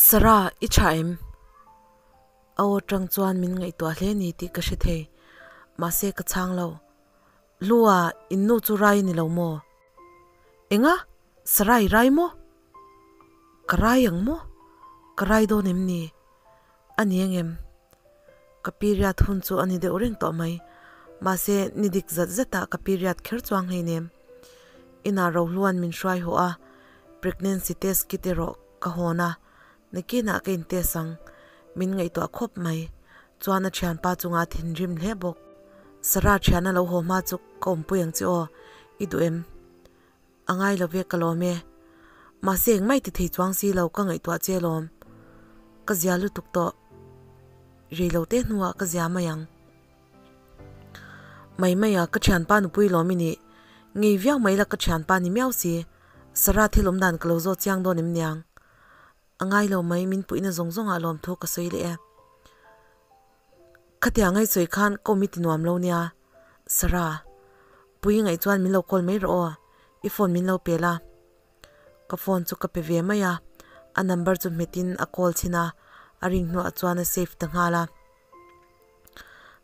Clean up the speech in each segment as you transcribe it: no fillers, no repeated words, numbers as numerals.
Sarah, i tha em? A aw tang chuan min ngaihtuah hle ni tih ka hre thei. Mahse ka chhang lo. Hlua, in nu chu rai a ni lo maw? Enga? Sarah i rai maw? Ka rai ang maw? Ka rai dawn em ni? A ni engem? Ka period hun chu a ni deuh reng tawh mai. Mahse ni dik zat zetah ka period kher chuang hleinem. Inah Rohluan min hruai haw a, pregnancy test kit erawh ka hawn a, nakinah ka in test ang. Min ngaihtuah khawp mai. Chuan a thianpa chunga thinrim hle bawk. Sarah thiana lo haw hma chu ka awmpui ang che aw, i duh em? A ngai lo ve ka lawm e. Mahse engmah i ti thei chuang si lo ka ngaihtuah che lawm. Ka zia lutuk tawh. Rei lo te hnuah ka zia mai ang. Mai mai a ka thianpa nupui lawm i nih. Ngei viau mai la ka thianpa ni miau si. Sarah thil awm dan ka lo zawt chiang dawn em niang. A ngai lo mai min puihna zawng zawngah lawmthu ka sawi leh e. Khatia ngaihsawi khan ka awm i ti nuam lo nia. Sarah. Pui ngaih chuan min lo call mai rawh aw. I phone min lo pe la. Ka phone chu ka pe ve mai a. A number chu hmetin a call chhin a, a ring hnuah chuan a save ta nghal a.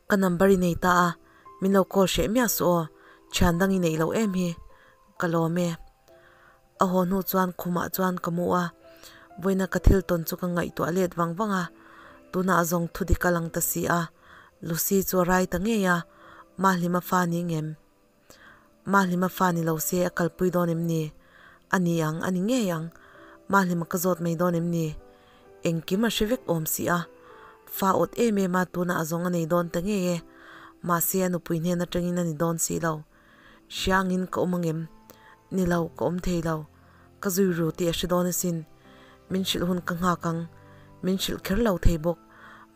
Ka number i nei ta a, min lo call hreh miah suh aw. Thian dang i neih loh em hi. Ka lawm e. A haw hnu chuan khumah chuan ka mu a, vawiina ka thil tawn chu ka ngaihtuah let vang vang a, tunah zawng thu dik a lang ta si a, Lucy chu a rai ta ngei a, Mahlima fa ni ngem? Mahlima fa ni lo se a kalpui dawn em ni? A ni ang, a ni ngei ang, Mahlima ka zawt mai dawn em ni? Engkim a hre vek awm si a, fa awt em em a tunah a zawng a nei dawn ta ngei e, mahse a nupui hnen atangin a ni dawn si lo. Hriangin ka awm angem? Ni lo, ka awm thei lo. Ka zui ru tih a hre dawn asin. Min hrilh hun ka nghak ang. Min hrilh kher lo thei bawk.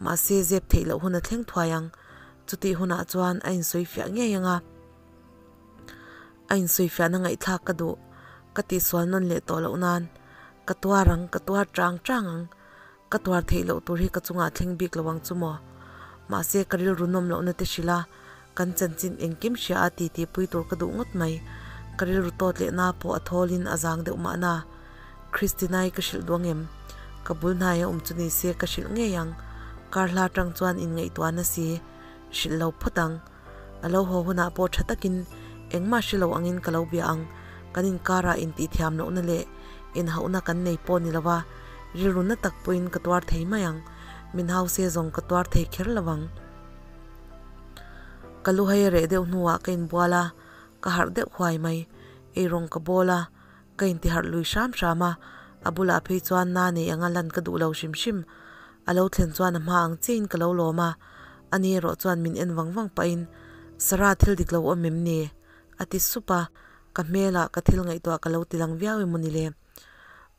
Mahse, zep theih loh hun a thleng thuai ang. Chutih hunah chuan a insawi fiah ngei ang a. A insawi fiahna ngaihthlak ka duh. Ka tihsual nawn leh tawh loh nan. Ka tuar ang, ka tuar chang chang ang. Ka tuar theih loh tur hi ka chungah thleng bik lo ang chu maw? Mahse ka rilru nawm lohna te hrilh a, kan chanchin engkim hria a titi pui tur ka duh ngawt mai. Ka rilru tawt leh na pawh a thawlin a zang deuh mahna. Christina-i ka hrilh duang em? Ka bul hnai a awm chu ni se ka hrilh ngei ang. Kar hla tang chuan inngaihtuah na si, hrilh lo phawt ang. A lo haw hunah pawh tha takin engmah hre lo angin ka lo bia ang. Kan inkarah intihthiam lohna leh inhauhna kan nei pawh ni lova, rilru na tak pawhin ka tuar thei mai ang. Min hause zawng ka tuar thei kher lo ang. Ka lu hei a reh deuh hnuah ka inbual a, ka harh deuh huai mai. Eirawng ka bawl a, ka intiharh lui hram hram a, a bulah phei chuan na nei anga lan ka duh lo hrim hrim. A lo thlen chuan a hma ang chiahin ka lo lawm a, ani erawh chuan min en vang vang pahin, Sarah thil dik lo awm em ni? a ti sup a, ka hmelah ka thil ngaihtuah ka lo ti lang viau emaw ni le?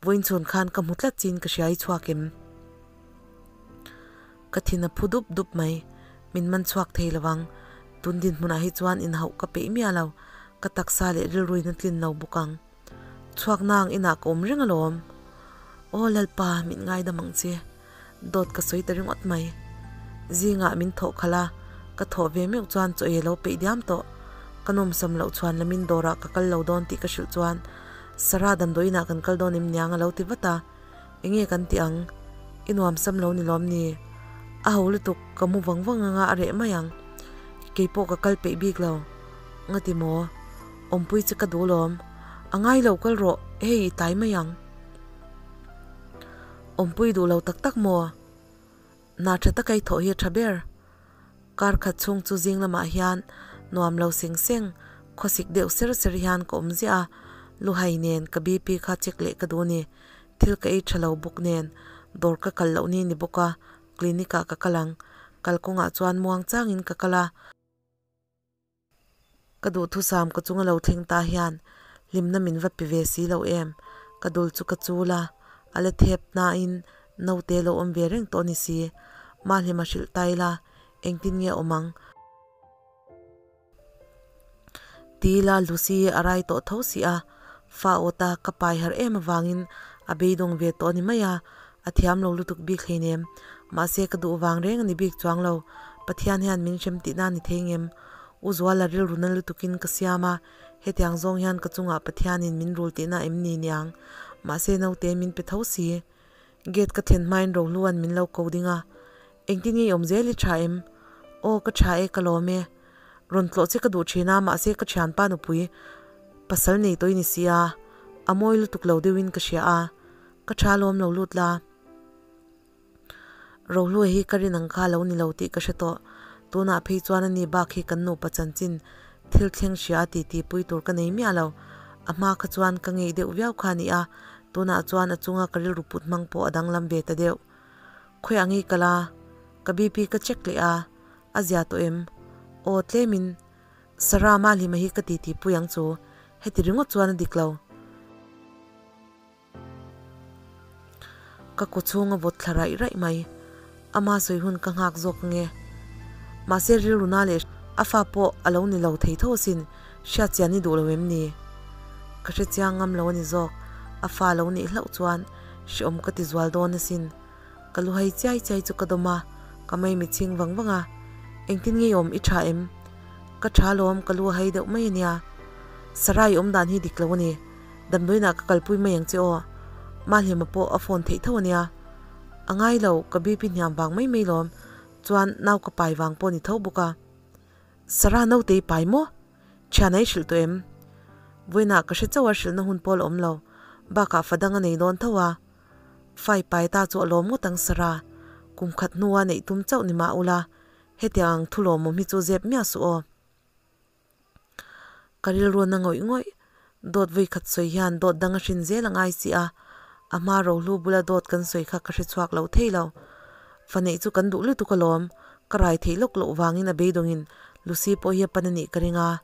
Vawiin chhun khan ka hmu tlat chin ka hria i chhuak em? Ka thin a phu dup dup mai, min man chhuak thei lo ang, tun dinhmunah hi chuan inhauh ka peih miah lo, ka taksa leh rilruin a tlin lo bawk ang. Chhuak nang inah ka awm reng alawm. Aw Lalpa, min ngaidam ang che. Dawt ka sawi ta ringawt mai. Zingah min thawh khalh a, ka thawh ve meuh chuan chaw ei a lo peih diam tawh. Ka nawmsam loh chuan lamin dawrah ka kal lo dawn tih ka hrilh chuan Sarah damdawiinah kan kal dawn em niang a lo ti vat a. Enge kan tih ang? I nuamsam lo ni lawm ni? A ho lutuk, ka mu vang vang anga a reh mai ang. Keipawh ka kal peih bik lo. Ngati maw? Awmpui che ka duh lawm. A ngai lo kal rawh, hei i tai mai ang. Awmpui duh lo tak tak maw? Hna tha taka i thawh hi a tha ber. Kar khat chhung chu zing lamah hian nuam lo seng seng, khawsik deuh ser ser hian ka awm ziah a, luhai nen ka BP kha check leh ka duh a ni. Thil ka ei tha lo bawk nen dawr ka kal loh ni ni bawk a, clinic ah ka kal ang. Kalkawngah chuan muang changin ka kal a. Ka duhthusam ka chunga lo thleng ta hian hlimna min va pe ve si lo em? Ka dul chu ka chul a, a la thep nain naute lo awm ve reng tawh ni si. Mahlima hrilh ta ila, engtin nge awm ang? Ti ila Lucy a rai tawh tho si a, fa awta ka pai harh em avangin a beidawng ve tawh a ni mai a, a thiam lo lutuk bik hleinem. Mahse ka duh vang reng a ni bik chuang lo, Pathian hian min hrem tihna a ni thei ngem? U Zuala rilru na lutukin ka siam a, hetiang zawng hian ka chungah Pathianin min rul tihna em ni niang? Mahse naute min pe tho si. Gate ka thlen hmain Rohlua'n min lo ko ding a, Engtin nge i awm zel i tha em? Aw ka tha e ka lawm e. Rawn tlawh che ka duh thin a, mahse ka thianpa nupui pasal nei tawh i ni si a, a mawi lutuk lo deuhin ka hria a, ka tha lawm lo lut la. Rohlua hi ka rin ang kha lo ni lo tih ka hre tawh. Tunah phei chuan ani bak hi kan nupa chanchin thil thleng hria a titi pui tur ka nei miah lo. A hma kha chuan ka ngei deuh viau kha a ni a, tunah chuan a chunga ka rilru put hmang pawh a danglam ve ta deuh. Khawiah ngei kal a, ka BP ka check leh a, a zia tawh em? Aw tlemin Sarah Mahlima hi ka titi pui ang chu, heti ringawt chuan a dik lo. Ka kaw chhung a vawt thla raih raih mai, ama sawi hun ka nghak zawk ange. Mahse rilru na leh a fa pawh a lo ni lo thei tho asin, hriat chian i duh lo em ni? Ka hre chiang ngam lo a ni zawk, a fa lo nih hlauh chuan hreawm ka ti zual dawn asin. Ka lu hai chiai chiai chu ka dawm a, ka mei mi chhing vang vang a, Engtin nge i awm i tha em? Ka tha lawm, ka lu a hai deuh mai a nia. Sarah i awm dan hi dik lo a ni, damdawiinah ka kalpui mai ang che aw. Mahlima pawh a phone theih tho a nia. A ngai lo, ka BP hniam vang mai mai lawm, chuan nau ka pai vang pawh a ni tho bawk a. Sarah naute i pai maw? Thian a i hrilh tawh em? Vawiinah ka hre chauh a hrilhna hun pawh a la awm lo, bakah fa dang a nei dawn tho a. Fai pai ta chu a lawm ngawt ang Sarah, kum khat hnua neih tum chauh ni mah ula, hetiang ang thu lawmawm hi chu zep miah suh aw. Ka rilru na ngawih ngawih, dawt vawi khat sawi hian dawt dang a hrin zel a ngai si a, a hma rohlu bula dawt kan sawi kha ka hre chhuak lo thei lo. Fa neih chu kan duh lutuk alawm, ka rai theih lawk loh vangin a beidawngin Lucy pawh hi a pan a nih ka ring a.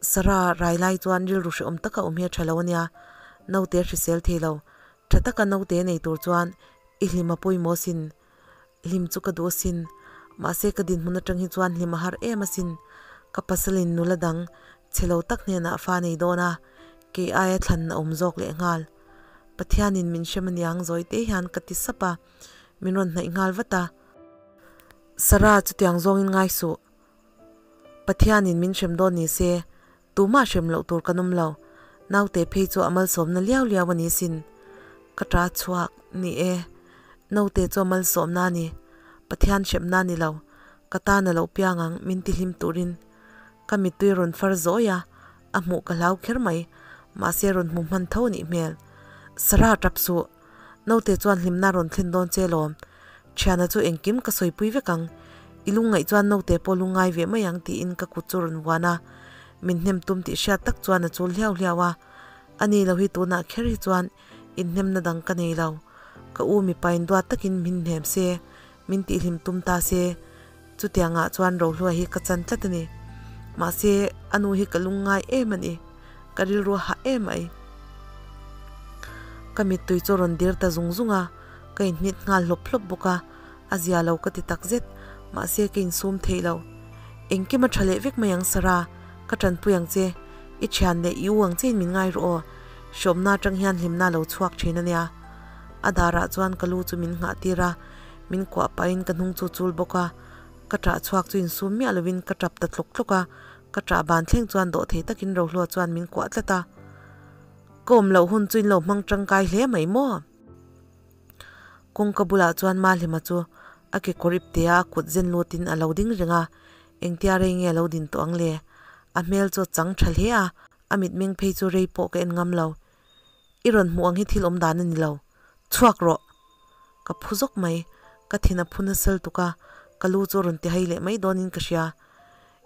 Sarah rai lai chuan rilru hrehawm taka awm hi a tha lo a nia, naute a hrisel thei lo. Tha taka naute nei tur chuan i hlim a pawimawh asin, hlim chu ka duh asin. Mahse ka dinhmun atang hi chuan hlim a har em asin. Ka pasalin nula dang chhe lo tak hnenah fa nei dawn a, kei aia thlan a awm zawk leh nghal. Pathianin min hrem aniang zawi te hian ka ti sap a, min rawn hnaih nghal vat a. Sarah chutiang zawngin ngai suh. Pathianin min hrem dawn ni se, tumah hrem loh tur kan awm lo. Naute phei chu a malsawmna liau liau a ni sin. Ka ta chhuak, ni e. Naute chu a malsawmna a ni. Pathian hremna a ni lo. Ka tan a lo piang ang, min ti hlim turin. Ka mittui rawn far zawi a, a hmuh ka hlau kher mai. Mahse rawn hmu hman tho a nih hmel. Sarah tap suh. Naute chuan hlimna rawn thlen dawn che lawm. Thiana chu engkim ka sawipui vek ang. I lungngaih chuan naute pawh lungngai ve mai ang tiin ka kut chu rawn vuan a. Min hnem tum tih hriat tak chuan a chul hliau hliau a. Ani lo hi tunah kher hi chuan inhnemna dang ka nei lo. Ka u mipa in duat takin min hnem se, min tihhlim tum ta se. Chutiangah chuan Rohlua hi ka chan tlat a ni. Mahse, a nu hi ka lungngai em a ni. Ka rilru a hah em mai. Ka mittui chu a rawn dir ta zung zung a, ka inhnit nghal hlawp hlawp bawk a, a zia lo ka ti tak zet. Mahse, ka insum theih lo. Engkim a tha leh vek mai ang Sarah, ka tanpui ang che. I thian leh i u ang chein min ngai rawh aw. Hrawmna atang hian hlimna a lo chhuak thin a nia. A darah chuan ka lu chu min nghah tir a. Min kuah pahin ka hnung chu chul bawk a, ka ṭah chhuak chu insum miah lovin ka ṭap ta tlawk tlawk a, ka ṭah ban thleng chuan dawh thei takin Rohlua chuan min kuah tlat a. Ka awm loh hun chu in lo hmang ṭangkai hle mai maw? Kawngka bulah chuan Mahlima chu a kekawr ip tea a kut zen lutin a lo ding reng a, engtia rei nge a lo din tawh ang le? A hmel chu a chang ṭha hle a, a mitmeng phei chu rei pawh ka en ngam lo. I rawn hmuh ang hi thil awm dan a ni lo. Chhuak rawh! Ka phu zawk mai. Ka thin a phu nasal tuk a, ka lu chu a rawn ti hai leh mai dawnin ka hria.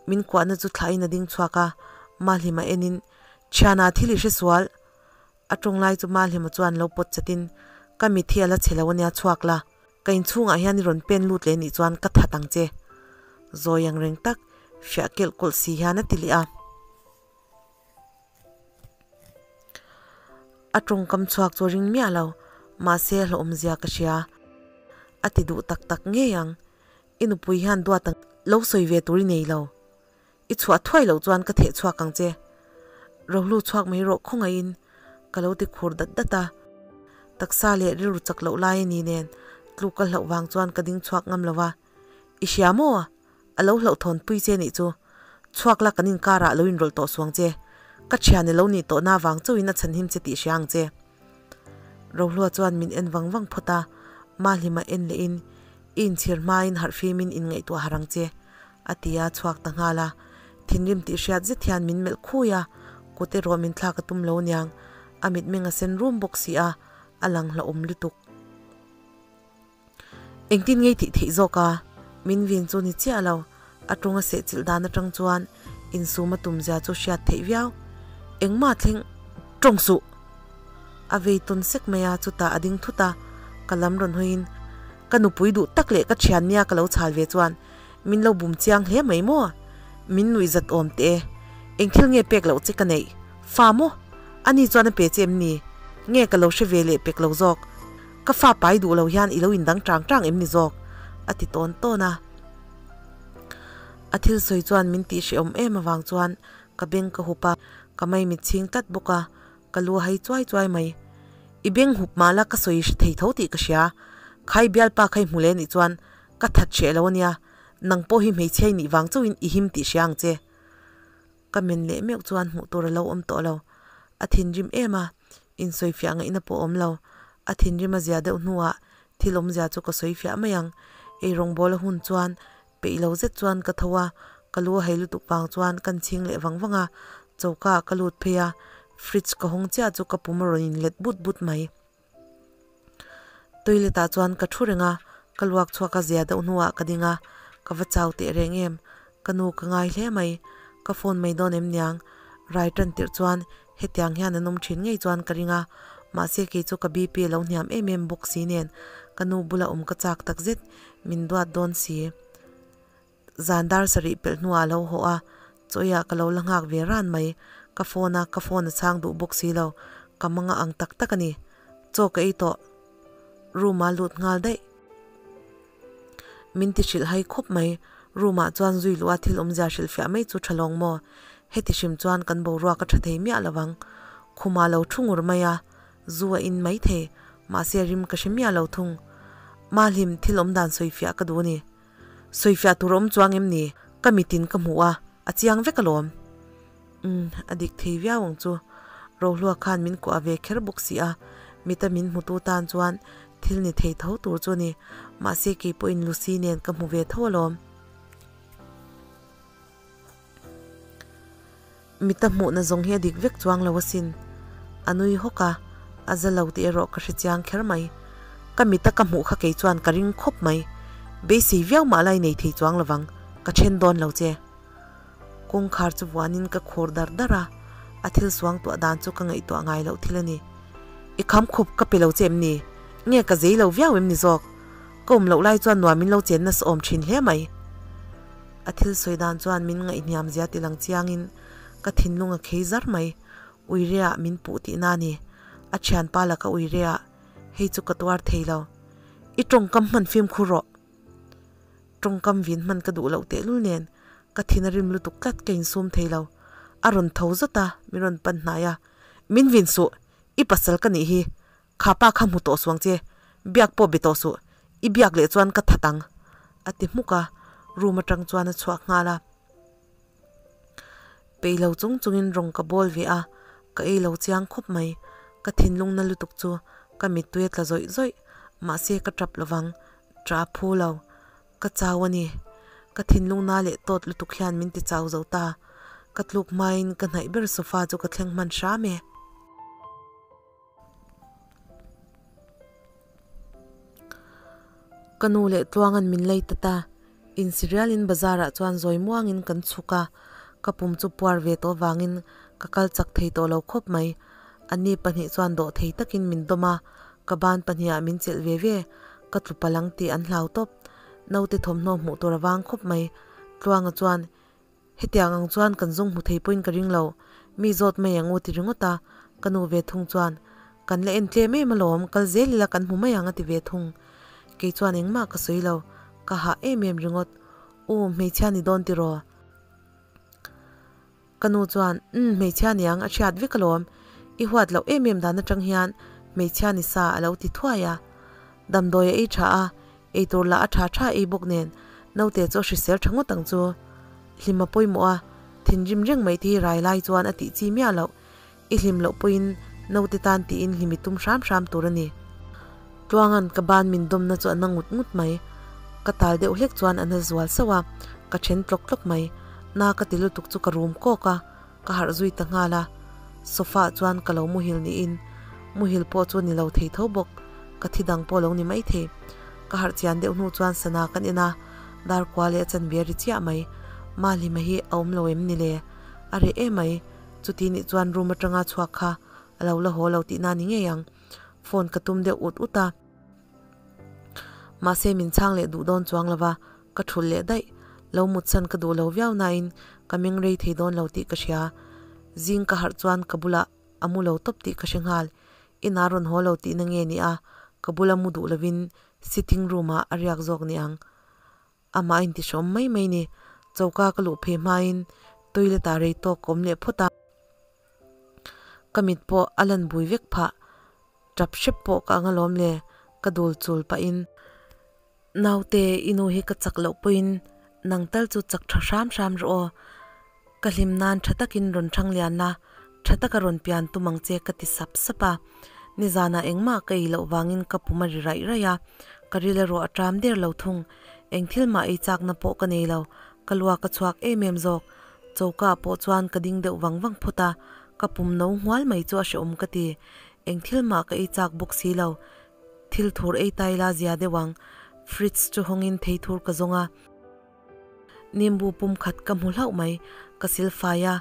Min kuahna chu thlahin a ding chhuak a, Mahlima enin, Thiana thil i hre sual! A tawng lai chu Mahlima chuan lo pawt chatin, Ka mit hi a la chhe lo ania chhuak la, ka inchhungah hian i rawn pen lut leh nih chuan ka that ang che. Zawi ang reng tak, fiah kelh kawlh si hian a ti leh a. A tawngkam chhuak chu ring miah lo, mahse a hlawhawmzia ka hria. A ti duh tak tak ngei ang. I nupui hian duat ang lo sawi ve tur i nei lo. I chhuah thuai loh chuan ka theh chhuak ang che. Rohlu chhuak mai rawh khawngaihin ka lo ti khur dat dat a. Taksa leh rilru chak loh lai a ni nen tluk ka hlauh vang chuan ka ding chhuak ngam lo va. I hria maw? A lo hlauhthawn pui che nih chu. Chhuak la kan inkarah lo inrawlh tawh suang che. Ka thian i lo nih tawhna vang chauhin a chhanhim che tih hria ang che. Rohlua chuan min en vang vang phawt a, Mahlima en leh in, I inchhir hmain harhfimin inngaihtuah har ang che, a ti a chhuak ta nghal a. Thinrim tih hriat zet hian min melh khui a, kut erawh min thlak a tum lo niang, a mitmeng a sen rum bawk si a, a lang hlauhawm lutuk. Engtin ngei tih theih zawk a? Min vin chu ni chiah lo, a tung a sehchilh dan atang chuan insum a tum zia chu hriat theih viau. Engmah thleng tawng suh! A vei tawn sek mai a, chutah a ding thut a, ka lam rawn hawiin ka nupui duh tak leh ka thian nia ka lo chhal ve chuan min lo bum chiang hle mai maw? Min nuih zat awm teh e. Eng thil nge pek loh che ka neih? Fa maw? Ani chuan a pe che em ni? Nge ka lo hre ve leh pek lo zawk? Ka fa pai duh lo hian i lo indang tang tang em ni zawk? a ti tawn tawn a. A thil sawi chuan min tih hrehawm em avang chuan ka beng ka hup a, ka maimit chhing tlat bawk a, ka lu a hai chuai chuai mai. I beng hup mah la ka sawi hre thei tho tih ka hria. Khai bialpa kha i hmu leh nih chuan ka that hreh lo ania, nang pawh hi hmeichhia i nih vang chauhin i him tih hria ang che. Ka men leh meuh chuan hmuh tur a lo awm tawh lo. A thinrim em a, insawifiah ngaihna pawh a awm lo. A thinrim a zia deuh hnuah thil awmzia chu ka sawifiah mai ang. Ei rawngbawla hun chuan peih lo zet chuan ka tho a, ka lu a hei lutuk vang chuan kan chhing leh vang vang a, choka ah ka lut phei a, fridge ka hawng chiah chu ka pum a rawn inlet but but mai. Toilet ah chuan ka thu reng a, ka luak chhuak a zia deuh hnuah ka ding a, ka va chau teh reng em, ka nu ka ngai hle mai, ka phone mai dawn em niang, rai tan tirh chuan hetiang hian an awm thin ngei chuan ka ring a, mahse kei chu ka BP a lo hniam em em bawk si nen ka nu bula awm ka chak takzet, min duat dawn si. Zan dar sarih pelh hnuah a lo haw a, chawiah ka lo la nghak ve ran mai. Ka phone a, ka phone a chhang duh bawk si lo. Ka manga ang tak tak a ni. Chaw ka ei tawh. Room ah lut nghal daih. Min ti hrilh hai khawp mai. Room ah chuan zui luh a thil awmzia hrilh fiah mai chu tha lawng maw? Heti hrim chuan kan boruak a tha thei miah lo ang. Khumah lo thu ngur mai a, zu a in mai thei. Mahse rim ka hre miah lo thung. Mahlim thil awmdan sawi fiah ka duh a ni. Sawifiah tur awm chuang em ni? Ka mitin ka hmuh a, a chiang vek alawm. Umm, a dik thei viau ang chu. Rohlua khan min kuah ve kher bawk si a, mita min hmutu tan chuan thil ni thei tho tur chu a ni. Mahse kei pawhin Lucy nen ka hmu ve tho alawm. Mita hmuhna zawng hi a dik vek chuang lo asin. A nui hawk a, a za lo tih erawh ka hre chiang kher mai. Ka mita ka hmuh kha kei chuan ka ring khawp mai. Beisei viau mah lai nei thei chuang lovang, ka then dawn lo che. Kawngkhar chu vuanin ka khur dar dar a, a thil suang tuah dan chu ka ngaihtuah ngai loh thil a ni. I kham khup ka pe lo che em ni? Nge ka zei lo viau em ni zawk? Ka awm loh lai chuan nuam in lo chen nasa awm thin hle mai. A thil sawi dan chuan min ngaihhniam zia ti lang chiangin ka thinlung a khei zar mai. Uireah min puh tihna a ni. A thianpa laka uireah, hei chu ka tuar thei lo. I tawngkam hman fimkhur rawh. Tawngkam vin hman ka duh loh tehlul nen ka thin a rim lutuk tlat ka insum thei lo. A rawn tho zawt a, min rawn pan hnai a. Min vin suh, i pasal ka nih hi. Kha pa kha hmu tawh suang che, biak pawh be tawh suh, i biak leh chuan ka that ang, a ti hmuk a, room atang chuan a chhuak nghal a. Peih lo chung chungin rawng ka bawl ve a, ka ei lo chiang khawp mai, ka thinlung na lutuk chu ka mittui a tla zawih zawih, mahse ka tap lovang, tah a phu lo, ka chau a ni, ka thinlung na leh tawt lutuk hian min ti chau zo ta, ka tluk hmain ka hnaih ber sofa chu ka thleng hman hram e. Ka nu leh Tluanga'n min lei ta ta. Insirialin bazar ah chuan zawi muangin kan chhuk a, ka pum chu puar ve tawh vangin ka kal chak thei tawh lo khawp mai. Anni pahnih chuan dawh thei takin min dawm a, ka ban pahnihah min chelh ve ve, ka tlu palang tih an hlau tawp. Naute thawmhnaw hmuh tur a vang khawp mai. Tluanga chuan Hetiang ang chuan kan zawng hmu thei pawhin ka ring lo, mi zawt mai ang u ti ringawt a, ka nu ve thung chuan, Kan la en tlem em alawm, kal zel ila kan hmu mai ang a ti ve thung. Kei chuan engmah ka sawi lo, ka hah em em ringawt, U, hmeichhia ni dawn tiraw? Ka nu chuan, Umm, hmeichhia niang, a hriat vek alawm, i huat loh em em dan atang hian hmeichhia ni sa a lo ti thuai a. Damdawi a ei tha a, Eitur lah a tha tha ei bawk nen naute chu a hrisel tha ngawt ang chu. Hlim a pawimawh a, thinrim reng mai te hi rai lai chuan a tih chi miah loh. I hlim loh pawhin Naute tan tiin hlimi tum hram hram tur a ni. Tluanga'n ka ban min dawmna chu a na ngut ngut mai. Ka tal deuh hlek chuan a na zual sauh a, ka then tlawk tlawk mai. Na ka ti lutuk chu ka rum kawk a, ka harh zui ta nghal a. Sofa ah chuan ka lo muhil niin muhil pawh chu ni lo thei tho bawk, ka thi dang pawh lo ni mai thei. Ka harh chian deuh hnu chuan sana kan en a, dar kua leh a chanve a ri chiah mai. Mahlima hi a awm lo em ni le? A reh emai, chuti nih chuan room atanga chhuak kha a lo la haw lo tihna ni ngei ang. Phone ka tum deuh ut ut a. Mahse min chhang leh duh dawn chuang lova, ka thulh leh daih. Lo mutsan ka duh lo viau nain ka meng rei thei dawn lo tih ka hria. Zing ka harh chuan ka bulah a mu lo tawp tih ka hre nghal. Inah rawn haw lo tihna nge ni a, ka bula mu duh lovin sitting room ah a riak zawk ni ang. Amah a intihrawm mai mai ni. Choka ka luh phei hmain toilet ah rei tawk ka awm leh phawt a. Ka mit pawh a lan bui vek phah. Tap hrep pawh ka ang alawm le, ka dul chul pahin. Naute, i nu hi ka chak loh pawhin nang tal chu chak tha hram hram rawh aw. Ka hlim nan tha takin rawn thang lian a, tha taka rawn pian tum ang che ka ti sap sap a. Nizanah engmah ka ei loh vangin ka pum a ri raih raih a, ka ril erawh a ṭam der lo thung. Eng thil mah ei chakna pawh ka nei lo, ka luak a chhuak em em zawk. Choka ah pawh chuan ka ding deuh vang vang phawt a, ka pum no nghual mai chu a hrehawm ka ti. Eng thil mah ka ei chak bawk si lo. Thil thur ei tai la zia deuh ang. Fridge chu hawngin thei thur ka zawng a. Nimbu pum khat ka hmu hlauh mai. Ka sil fai a,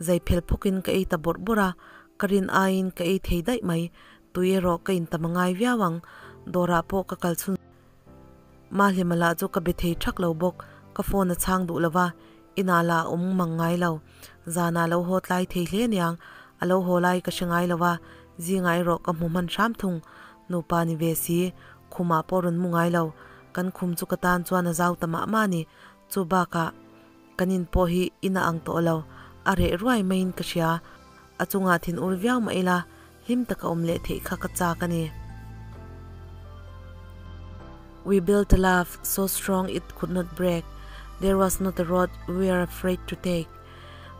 zai phel phawkin ka ei ta bawrh bawrh a. Ka rin aiin ka ei thei daih mai. Tui erawh ka intam a ngai viau ang. Dawrah pawh ka kal chhun. Mahlima lah chu ka be thei thak lo bawk. Ka phone a chhang duh lo va, inah lah a awm mang ngai lo. Zanah lo haw tlai thei hle aniang, a lo haw lai ka hre ngai lo va, zingah erawh ka hmu hman hram thung. Nupa ni ve si, khumah pawh rawn mu ngai lo. Kan khum chu ka tan chuan a zau ta mah mah a ni. Chu bakah kan in pawh hi in a ang tawh lo, a reh ruai maiin ka hria. A chungah thin ur viau mah ila, hlim taka awm leh theih kha ka chak a ni. We built a love so strong it could not break, there was not a road we are afraid to take,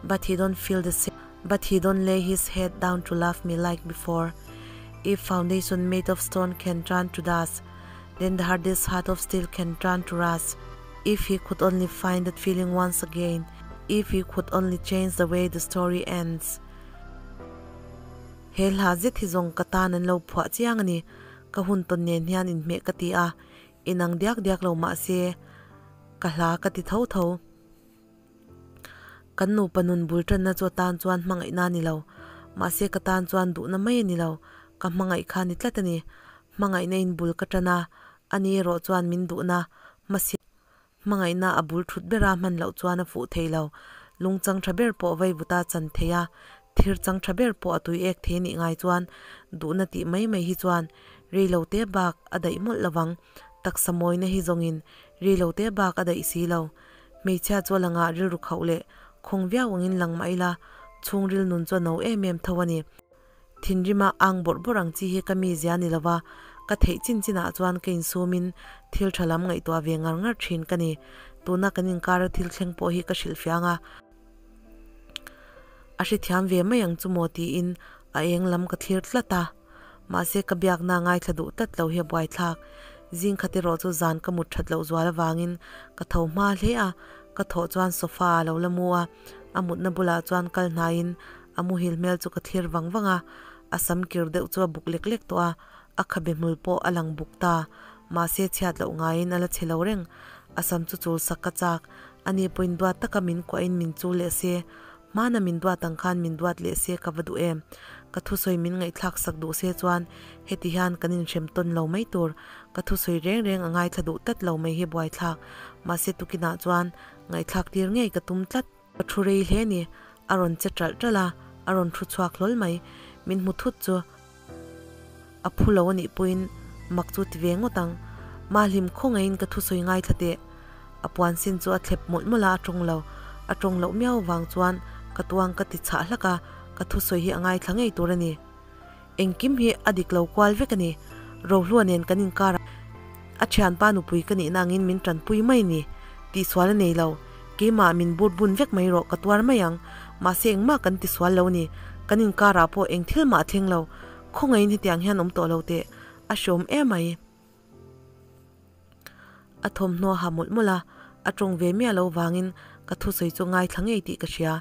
but he don't feel the same, but he don't lay his head down to love me like before, if foundation made of stone can turn to dust, then the hardest heart of steel can turn to rust, if he could only find that feeling once again, if he could only change the way the story ends. He hla zet hi zawng ka tan an lo phuah chiang a ni. Ka hun tawn nen hian inhmeh ka ti a, inang diak diak lo mah se ka hla ka ti tho tho. Kan nupa nun bul tanna chu a tan chuan hmangaihna a ni lo. Mahse ka tan chuan duhna mai a ni lo, ka hmangaih kha a ni tlat a ni. Hmangaihna in bul ka tan a, ani erawh chuan min duhna hmasi Hmangaihna a bul thut bera hman loh chuan a fuh thei lo. Lung chang tha ber pawh vaivuta chan thei a, thir chang tha ber pawh a tui ek thei nih ngai chuan duhna tih mai mai hi chuan rei lo te bak a daih mawlh lovang. Taksa mawina hi zawngin rei lo te bak a daih si lo. Hmeichhia chu a langah rilru khauh leh khawng viau angin lang mah ila chhungril nun chu a no em em tho a ni. Thinrima ang bawrh bawrh ang chi hi ka mizia ni lova, ka theih chin chinah chuan ka insumin thil tha lam ngaihtuah ve ngar ngar thin ka ni. Tuna kan inkara thil thleng pawh hi ka hrilhfiang a, a hrethiam ve mai ang chu maw tiin a eng lam ka thlir tlat a. Mahse ka biakna ngaithla duh tlat lo hi a buaithlak. Zing khat erawh chu zan ka mut that loh zual avangin ka tho hma hle a, ka thawh chuan sofa a lo la mu a, a mutna bulah chuan kal hnaiin A muhil hmel chu ka thlir vang vang a, a sam kir deuh chu a buk lek lek tawh a, a khabe hmul pawh a lang buk ta. Mahse chhiat loh ngaiin a la chhe lo reng. A sam chu chul sak ka chak. Ani pawhin duat taka min kuahin min chul leh se, hmana min duat ang khan min duat leh se ka va duh em. Ka thusawi min ngaihthlak sak duh se chuan heti hian kan inhrem tawn lo mai tur. Ka thusawi reng reng a ngaithla duh tlat lo mai hi buaithlak. Mahse tukinah chuan ngaihthlak tir ngei ka tum tlat. Ka thu rei hle ni, a rawn che ṭalh ṭalh a, a rawn thu chhuak hlawl mai. Min hmu thut chu a phu lo a nih pawhin mak chu ti ve ngawt ang. Mahlim khawngaihin ka thusawi ngaithla teh. A puan sin chu a thlep mawlh mawlh a, a tawng lo. A tawng loh miau vang chuan ka tuang ka ti chhah hlak a, ka thusawi hi a ngaithla ngei tur a ni. Engkim hi a dik lo kual vek a ni. Rohlua nen kan inkar a, a thianpa nupui ka nihna angin min tanpui mai a ni. Tihsual a nei lo. Keimah min but bun vek mai rawh ka tuar mai ang. Mahse engmah kan tisual lo a ni. Kan inkarah pawh eng thil mah a thleng lo. Khawngaihin hetiang hian awm tawh lo teh. A hreawm emai. A thawmhnaw a ha mawlh mawlh a, a tawng ve miah lo vangin ka thusawi chu ngaithla ngei tih ka hria.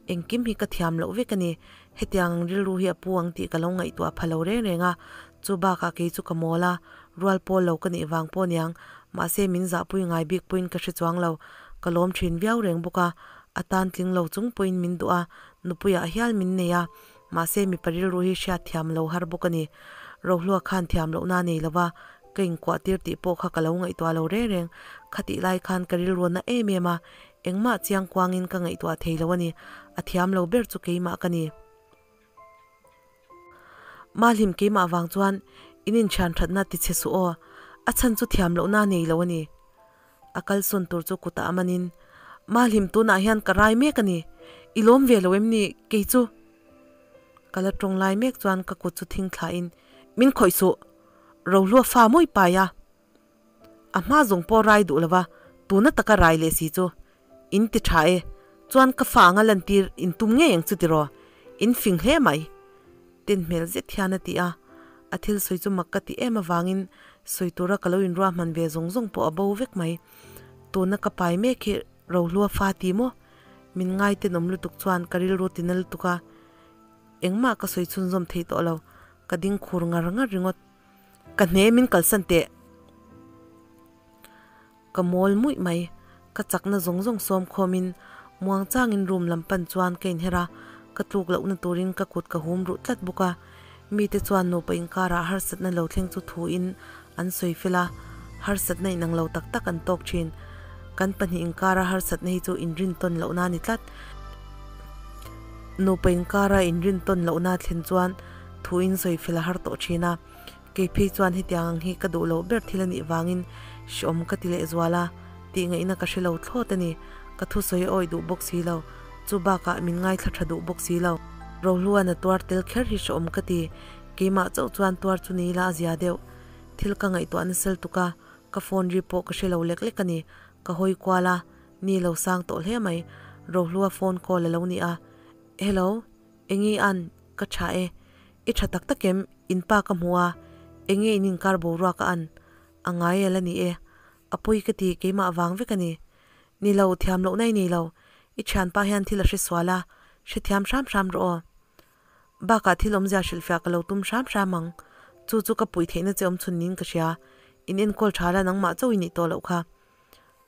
Engkim hi ka thiam loh vek a ni. Hetiang ang rilru hi a pu ang tih ka lo ngaihtuah pha lo reng reng a, chu bakah kei chu ka mawl a, rual pawl lo ka nih vang pawh niang, mahse min zahpui ngai bik pawhin ka hre chuang lo, ka lawm thin viau reng bawk a, a tan tling lo chung pawhin min duh a, nupuiah hial min nei a, mahse mipa rilru hi hriat thiam lo har bawk a ni. Rohlua khan thiam lohna a nei lo va, ka inkuah tir tih pawh kha ka lo ngaihtuah lo reng reng, khatih lai khan ka rilru na em em a, Engmah chiang kuangin ka ngaihtuah thei lo a ni, a thiam lo ber chu keimah ka ni. Mahlim keimah vang chuan in inthian thatna ti che suh aw, a chhan chu thiam lohna a nei lo a ni. A kalsawn tur chu kutah a manin, Mahlim tunah hian ka rai mek a ni, i lawm ve lo em ni kei chu? Ka la tawng lai mek chuan ka kut chu thing thlain, Min khawih suh, Rohlua fa mawi pai a. A hma zawng pawh rai duh lova tuna taka rai leh si chu in ti tha e, chuan ka fa anga lantir in tum ngei ang chu tiraw, in fing hle mai. Ten hmel zet hian a ti a, a thil sawi chu mak ka ti em avangin sawi tura ka lo inruahman ve zawng zawng pawh a bo vek mai. Tuna ka pai mek hi Rohlua fa ti maw? Min ngai tenawm lutuk chuan ka rilru ti na lutuk a, engmah ka sawi chhunzawm thei tawh lo, ka ding khur ngar ngar ringawt. Ka hne min kalsan teh. Ka mawl muih mai. Ka chakna zawng zawng sawm khawmin muang changin room lam pan chuan ka inher a, ka tluk lohna turin ka kut ka hum ruh tlat bawk a. Mite chuan nupa inkarah harsatna lo thleng chu thuin an sawi fel a, harsatna inang lo tak tak an tawk thin. Kan pahnih inkara harsatna hi chu inrintawn lohna a ni tlat. Nupa inkara inrintawn lohna thlen chuan Thuin sawi fel a har tawh thin a, kei phei chuan hetiang ang hi ka duh loh ber thil a nih vangin hreawm ka ti leh zual a, tih ngaihna ka hre lo thlawt a ni. Ka thusawi a awih duh bawk si lo, chu bakah min ngaithla tha duh bawk si lo. Rohluan a tuar tel kher hi hreawm ka ti, keimah chauh chuan tuar chu ni ila a zia deuh. Thil ka ngaihtuah nasal tuk a, ka phone ri pawh ka hre lo lek lek a ni. Ka hawi kual a, ni lo sang tawh hle mai. Rohlua phone call a lo ni a, Hello. Enge an, ka tha e. I tha tak tak em, in pa ka hmu a, enge in inkar boruak a an? A ngai el a ni e. A pawi ka ti, keimah vang vek a ni. Ni lo, thiam loh na i nei lo. I thianpa hian thil a hre sual a, hrethiam hram hram rawh aw. Bakah thil awmzia hrilhfiah ka lo tum hram hram ang. Chu chu ka puih theihna che awm chhun niin ka hria. In enkawl tha la nangmah chauh i nih tawh loh kha.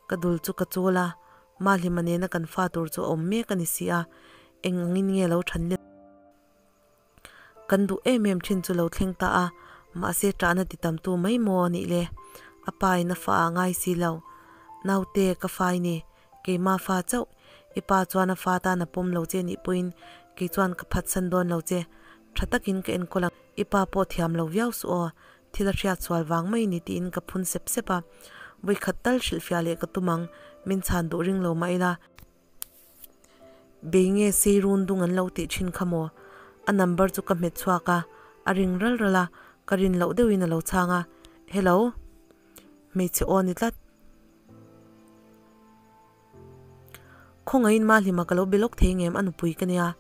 Ka dul chu ka chul a, Mahlima nena kan fa tur chu a awm mek a ni si a, eng angin nge lo than let kan duh em em thin chu lo thleng ta a, mahse ṭahna ti tam tu mai maw a nih le? A pa in a fa ah ngai si lo. Naute, ka fa i ni, keima fa chauh, i pa chuan a fa tan a pawm lo che nih pawhin kei chuan ka phatsan dawn lo che, ṭha takin ka enkawl ang, i pa pawh thiam lo viau suh aw, Thil a hriat sual vang mai ni tiin ka phun sep sep a, vawikhat tal hrilhfiah leh ka tum ang, min chhan duh ring lo mah ila. Bei nge sei run dung an lo tih thin kha maw? A number chu ka hmet chhuak a, a ring ral ral a, ka rin loh deuhin a lo chhang a, Hello? Hmeichhe aw ni tlat. Khawngaihin Mahlima ka lo be lawk thei ngem a nupui ka nia.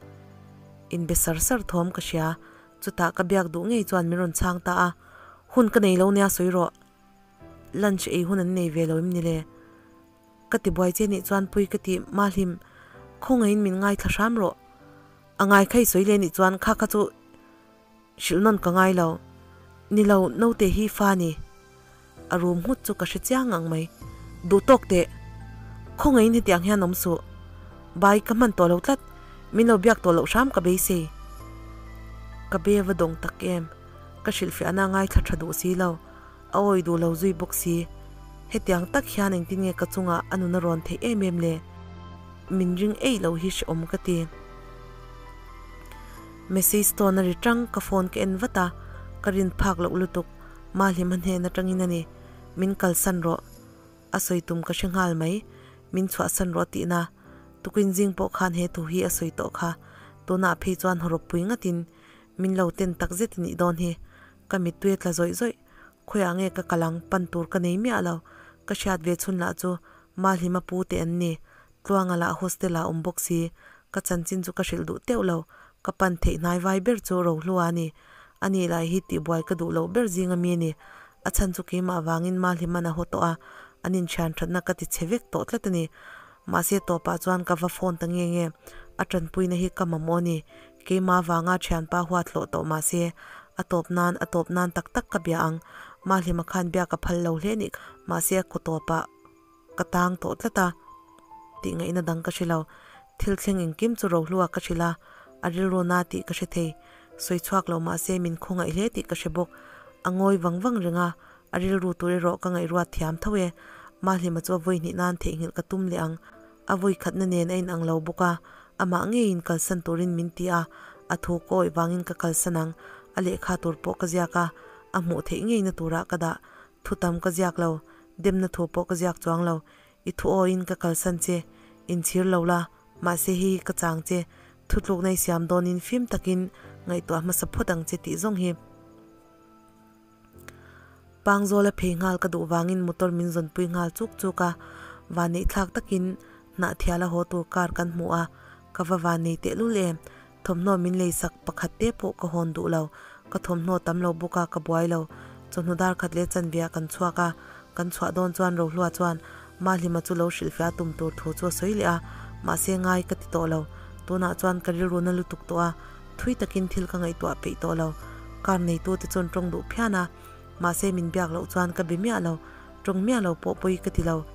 Inbe sar sar thawm ka hria, chutah ka biak duh ngei chuan min rawn chhang ta a, Hun ka nei lo nia sawi rawh. Lunch ei hun an nei ve lo em ni le? Ka ti buai che nih chuan pui ka ti Mahlim, khawngaihin min ngaithla hram rawh. A ngai kha i sawi leh nih chuan kha kha chu Hrilh nawn ka ngai lo. Ni lo, naute hi fa ni. A rum nghut chu ka hre chiang ang mai. Duh tawk teh. Khawngaihin hetiang hian awm suh. Bai ka hman tawh lo tlat. Min lo biak tawh loh hram ka beisei. Ka be va dawng tak em. Ka hrilhfiahna ngaithla tha duh si lo. A awi duh lo zui bawk si. Hetiang tak hian engtin nge ka chungah a nun a rawn theih em em le? Min ring eih loh hi hrehawm ka ti. Message tawn a ri tang ka phone ka en vat a, ka rin phak loh lutuk, Mahlim a hnen atangin a ni, min kalsan rawh. A sawi tum ka hre nghal mai, min chhuahsan rawh tihna. Tukin zing pawh khan he thu hi a sawi tawh kha, tunah phei chuan hawrawp pui ngatin min lo ten tak zet i nih dawn hi. Ka mittui a tla zawih zawih, khawiah nge ka kal ang, pan tur ka nei miah lo, ka hriat ve chhun lah chu Mahlima pu te an ni, Tluanga lah hostel ah awm bawk si, ka chanchin chu ka hrilh duh teuh lo, Ka pan theih hnai vai ber chu Rohlua a ni. Ani lai hi tihbuai ka duh loh ber zinga mi a ni. A chhan chu keimah vangin Mahliman a haw tawh a, an inthian thatna ka ti chhe vek tawh tlat a ni. Mahse tawpah chuan ka va phone ta nge nge. A tanpuina hi ka mamawh a ni. Keimah vanga thianpa huat hlawh tawh mahse a tawp nan a tawp nan tak tak ka bia ang. Mahlima khan biak a phal lo hle nih mahse a kaw tawpah ka tang tawh tlat a tih ngaihna dang ka hre lo. Thil thleng engkim chu Rohlua ka hrilh a, a rilru na tih ka hre thei. Sawi chhuak lo mahse min khawngaih hle tih ka hre bawk. A ngawi vang vang reng a, a rilru tur erawh ka ngaihruat thiam tho e. Mahlima chu a vawi hnih nan theihnghilh ka tum leh ang. A vawi khatna nen a inang lo bawk a, amah ngeiin kalsan turin min ti a, a thu ka awih vangin ka kalsan ang. A lehkha tur pawh ka ziak a, a hmuh theih ngeina turah ka dah. Thu tam ka ziak lo, demna thu pawh ka ziak chuang lo. I thu awiin ka kalsan che, inchhir lo la, mahse hei hi ka chang che, thutlukna i siam dawnin fim takin ngaihtuah hmasa phawt ang che tih zawng hi. Pangzawla phei nghal ka duh vangin motor min zawnpui nghal chuk chuk a, vanneihthlak takin Hnahthiala haw tur car kan hmu a, ka va vannei tehlul em, thawmhnaw min lei sak pakhat te pawh ka hawn duh lo, ka thawmhnaw tam lo bawk a ka buai lo, chawhnu dar khat leh chanveah kan chhuak a, kan chhuah dawn chuan Rohlua chuan Mahlima chu lo hrilhfiah tum tur thu chu a sawi leh a, mahse ngai ka ti tawh lo, tunah chuan ka rilru na lutuk tawh a, thui takin thil ka ngaihtuah peih tawh lo, car neitu te chuan tawng duh phian a, mahse min biak loh chuan ka be miah lo, tawng miah lo pawh pawi ka ti lo,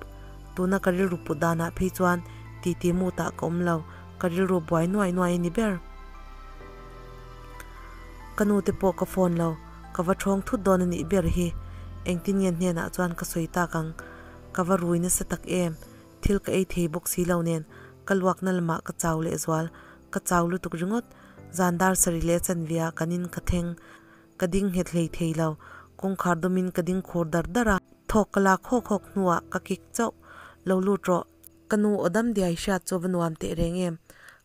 tuna ka rilru put danah phei chuan titi mutah ka awm lo, ka rilru buai nuai nuai a ni ber. Ka nu te pawh ka phone lo, ka va thawng thut dawn a nih ber hi, engtin nge hnenah chuan ka sawi tak ang, ka va rui nasa tak em, thil ka ei thei bawk si lo nen ka luakna lamah ka chau lehzual, ka chau lutuk ringawt, zan dar sarih leh chanve ah kan in ka thleng, ka ding nghet hlei thei lo, kawngkhar dawmin ka ding khur dar dar a, thawk ka lak hawk hawk hnuah ka kik chauh, lo lut rawh. Ka nu aw dam diai hriat chu va nuam teh reng em,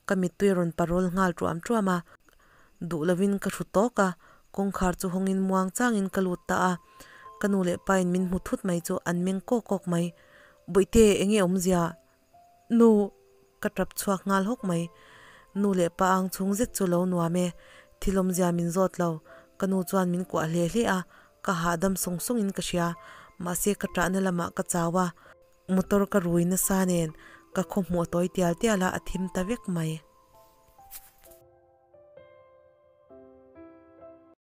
ka mittui a rawn parol nghal tuam tuam a, duh lovin ka hru tawk a, kawngkhar chu hawngin muang changin ka lut ta a, ka nu leh pain min hmu thut mai chu an meng kawk kawk mai, Bawihte enge awmzia? Nu! Ka tap chhuak nghal hawk mai. Nu leh pa ang chhung zet chu lo nuam e. Thil awmzia min zawt lo. Ka nu chuan min kuah hle hle a, ka hahdam sawng sawngin ka hria. Mahse ka ṭahna lamah ka chau a. Motor ka rui nasa nen ka khaw hmuh a tawi tial tial a, a thim ta vek mai.